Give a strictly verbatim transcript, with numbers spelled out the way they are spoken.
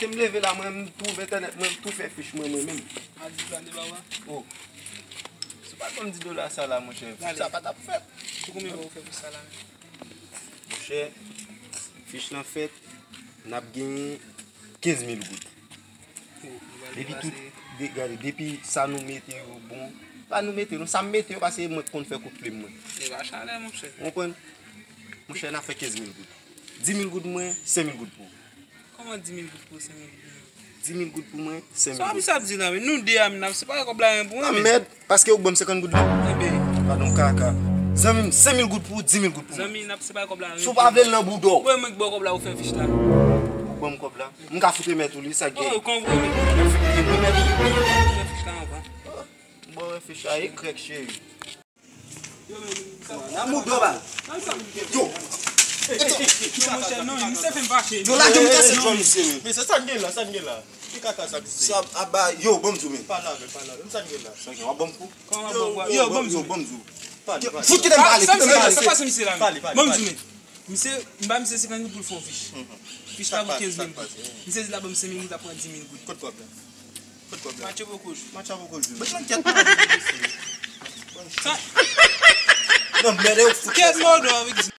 M leve la, mwen, m twouve entènèt, mwen, m tou fè fich mwen, mwen menm. A di dola de baba. Oh. Si w pa t ban m di dola sa la, monchè, fich sa pa t ap fèt. Pou konbyen bò ou fè fich sa la menm? Monchè, fich lan fèt, n ap genyen kenz mil goud. Oh, nou pral depase. Depi tout, de, gade, depi sa nou mete yo bon, pa nou mete yo, non, sa m mete yo, paske mwen k konn fè kout plim mwen. E pa chalè, monchè. Ou konprann? Monchè, n ap fè kenz mil goud. Dis mil goud mwen, senk mil goud pou ou. Kòman dis mil goud pou ou, senk mil goud pou mwen? Dis mil goud pou mwen, senk mil goud. Sa w ap di la, men nou de a, men n ap separe kòb la, men pou mwen, men. Mèd, paske ou ban m senkant goud la. Enben. Gadon kaka. Zanmi m, senk mil goud pou ou, dis mil goud pou mwen. Zanmi, n ap separe kòb la, men. Si w pa vle l nan bouda w. Mwen, mwen k ba w kòb la, ou fè fich la. Ou ban m kòb la. M ka fout remèt ou li, sa k gen. Oh, kòman pou remèt? Ou fè fich la anvan. Bon, reflechi a ekrèk, cheri. Nan mouda w, bal. Yo. Yo, monchè, non, misye fè m fache. Yo, lage m kase djòl misye, men. Men se sa n gen la, sa n gen la. Ki kaka sa misye? Sa, aba, yo, ban m di w, men. Pa lave, pa lave. Men sa n gen la. Sa gen, w ap ban m kou? Kòman ban m kou? Yo, ban m di w. Yo, ban m di w. Pale, pale. Fout kite m pale, kite m pale. Sa pase misye la, men? Pale, pale, pale. Ban m di w, men. Misye, m ba misye senkant goud pou l fè yon fich. Fich la pou kenz mil goud. Misye di l ap ban m senk mil goud, l ap pran dis mil goud. Kot kòb la? Kot kòb la? Match poko jwe. Match poko jwe. Mwen, langyèt mwen. Sa. Non, mède ou fout. Kèt mòdò avèk